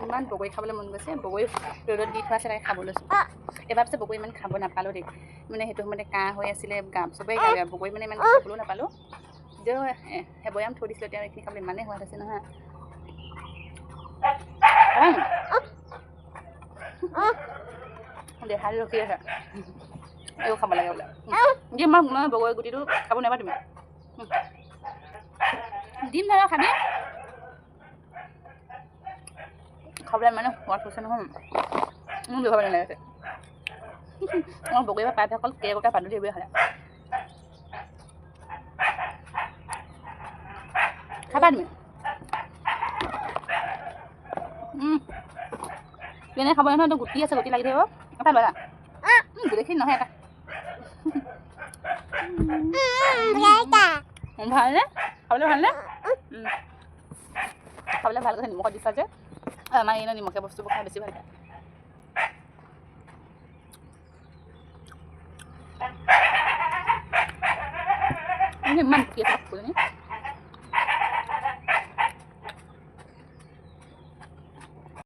ইমান বগৰী খাবলৈ মন গৈছে। বগৰী ৰ'দত দি থোৱা আছে, তাকে খাব লৈছোঁ। এবাৰ পিছে বগৰী ইমান খাব নাপালোঁ দেই, মানে সেইটো সময়তে কাহ হৈ আছিলে, গা চবেই গা বেয়া, বগৰী মানে ইমান খাবলৈও নাপালোঁ। তেতিয়াও এবৈয়াম থৈ দিছিলোঁ, এতিয়া এইখিনি খাবলৈ ইমানেই সোৱাদ হৈছে নহয়। দেহা ৰখি আছে, এইবোৰ খাব লাগে বোলে। দিম মই বগৰী গুটিটো খাব নোৱাৰিবা তুমি। দিম দাদা, খাবি। খাবলৈ মানে সোৱাদ হৈছে নহয়, মোৰ ব্যৱহাৰ লাগিছে। মই বগৰী পৰা প্ৰায়ভাগ অকল কেক এটা পাতলি এইবোৰে খালে। খাবা তুমি? কেনে খাব নহয়, গুটি আছে, গুটি লাগি থাকিব। এটা লোৱা, গোটেইখিনি নহয়, এটা। ভালনে খাবলৈ? ভালনে খাবলৈ? ভাল কৈছে, নিমখত দিছা যে। আমাৰ এই নিমখীয়া বস্তুবোৰ খাই বেছি ভাল পায়। ইমান গুটি আছে।